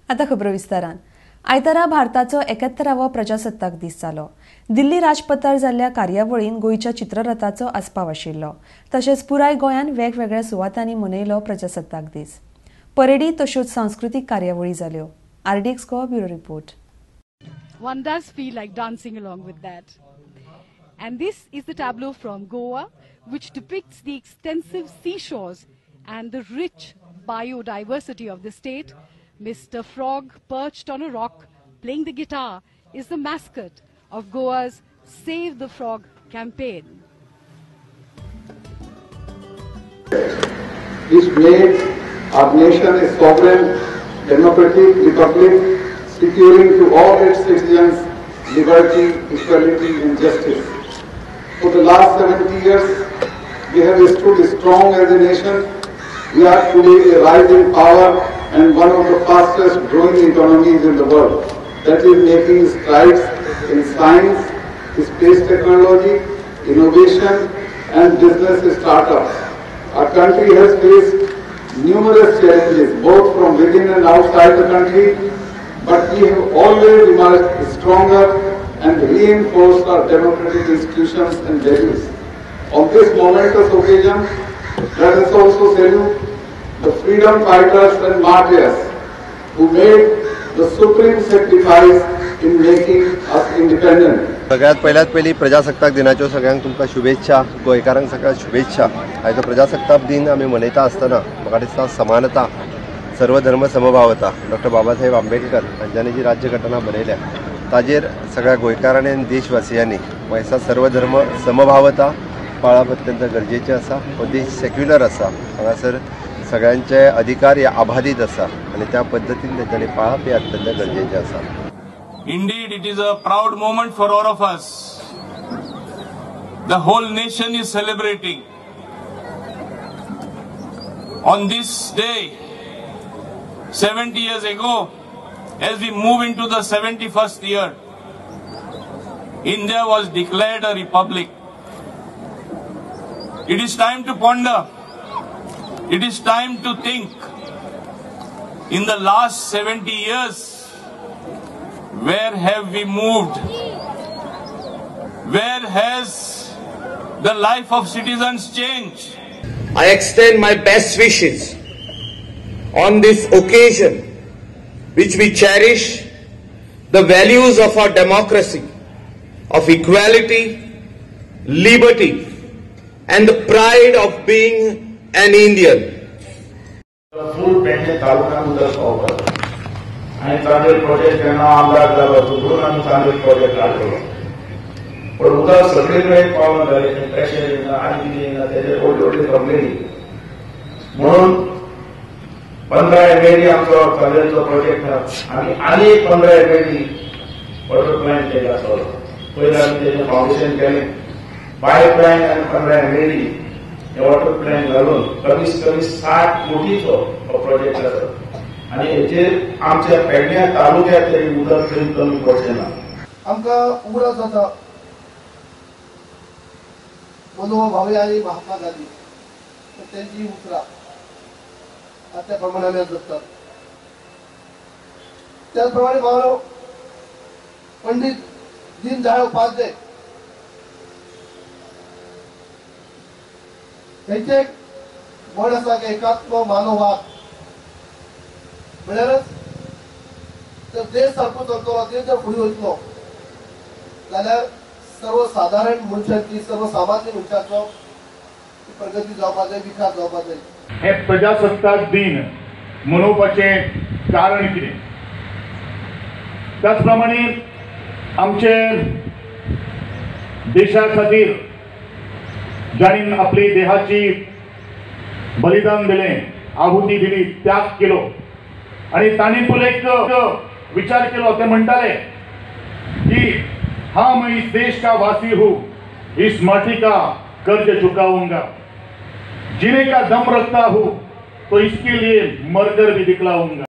आता खबरो विस्तारान. आयतारा भारताचो 71वो प्रजासत्ताक दीस जालो. दिल्ली राजपथार जाल्ल्या कार्यावळीन गोंयच्या चित्ररथाचो आस्पाव आशिल्लो. तशेंच पुराय गोंयान वेगवेगळ्या सुवातांनी मनयलो प्रजासत्ताक दीस. परेडी तश्योच सांस्कृतीक कार्यावळी जाल्यो. RDX Goa bureau report. One does feel like dancing along with that. And this is the tableau from Goa, which depicts the extensive seashores and the rich biodiversity of the state. Mr. Frog, perched on a rock, playing the guitar, is the mascot of Goa's Save the Frog campaign. Which made our nation a sovereign, democratic republic, securing to all its citizens liberty, equality and justice. For the last 70 years, we have stood strong as a nation. We are today a rising power and one of the fastest growing economies in the world that is making strides in science, space technology, innovation and business startups. Our country has faced numerous challenges both from within and outside the country, but we have always emerged stronger and reinforced our democratic institutions and values. On this momentous occasion, let us also salute the freedom fighters and martyrs who made the supreme sacrifice in making us independent. सगळ्यात पहिल्यात पहिली प्रजासत्ताक दिनाच्यो सगळ्यांक तुमकां शुभेच्छा, गोंयकारांक सगळ्यांक शुभेच्छा. आयचो प्रजासत्ताक दिन आमी मनयता आसतना म्हाका दिसता समानता, सर्वधर्म समभावता, डॉक्टर बाबासाहेब आंबेडकर हांच्यांनी जी राज्यघटना बरयल्या ताजेर सगळ्या गोंयकारांनी आनी देशवासियांनी म्हाका दिसता सर्वधर्म समभावता पाळप अत्यंत गरजेचें आसा. हो देश सेक्युलर आसा, हांगासर सगळ्यांचे अधिकार हे अबाधीत आसा आनी त्या पद्दतीन तेंच्यांनी पाळप हें अत्यंत गरजेचें आसा. Indeed, it is a proud moment for all of us. The whole nation is celebrating. On this day, 70 years ago, as we move into the 71st year, India was declared a republic. It is time to ponder. It is time to think. In the last 70 years, where have we moved? Where has the life of citizens changed? I extend my best wishes on this occasion, which we cherish the values of our democracy, of equality, liberty, and the pride of being an Indian. Full Pedne तालुक्यांत उदक पावपाक आनी Chandel project जेन्ना आमदार जालो म्हणून आमी Chandel project काडलो, पण उदक सगळे कडेन पावना जालें, प्रेशर येना आनी कितें येना, तेजे व्हडली व्हडली कंप्लेनी. म्हणून 15 एमएडी आमचो चांदेलचो प्रोजेक्ट आहा आनी आनी 15 एमएडी वॉटर प्लांट तेजें आसलो. पयलीं आमी तेजें फावंडेशन केलें, पायपलायन आनी 15 एमएडी हे वॉटर प्लांट घालून कमीत कमी 60 कोटीचो हो प्रोजेक्ट आसा आनी हेचेर आमच्या पेडण्या तालुक्यात तरी उदक खंय कमी पडचें ना. आमकां उगडास जाता मनोहर भावे आनी महात्मा गांधी तेंची उतरां त्या प्रमाणे आमी जगतात. त्याच प्रमाणे भावनो पंडित दीनदयाळ उपाध्याय हेंचे एक म्हण आसा की एकात्म मानववाद म्हळ्यारच जर देश सारको चलतलो, देश जर फुडें वयतलो जाल्यार सर्वसाधारण मनशाची, सर्वसामान्य मनशाचो प्रगती जावपाक जाय, विकास जावपाक जाय. हे प्रजासत्ताक दिन मनोवपाचें कारण कितें? त्याच प्रमाणे आमचे देशा खातीर जांणी आपली देहाची बलिदान दिलें, आहुती दिली, त्याग केलो आनी तांणी पण एक विचार केलो. ते म्हणटाले की हाँ, मैं इस देश का वासी हूँ, इस माटी का कर्ज चुकाऊंगा, जीने का दम रखता हूँ तो इसके लिए मरकर भी दिखलाऊंगा.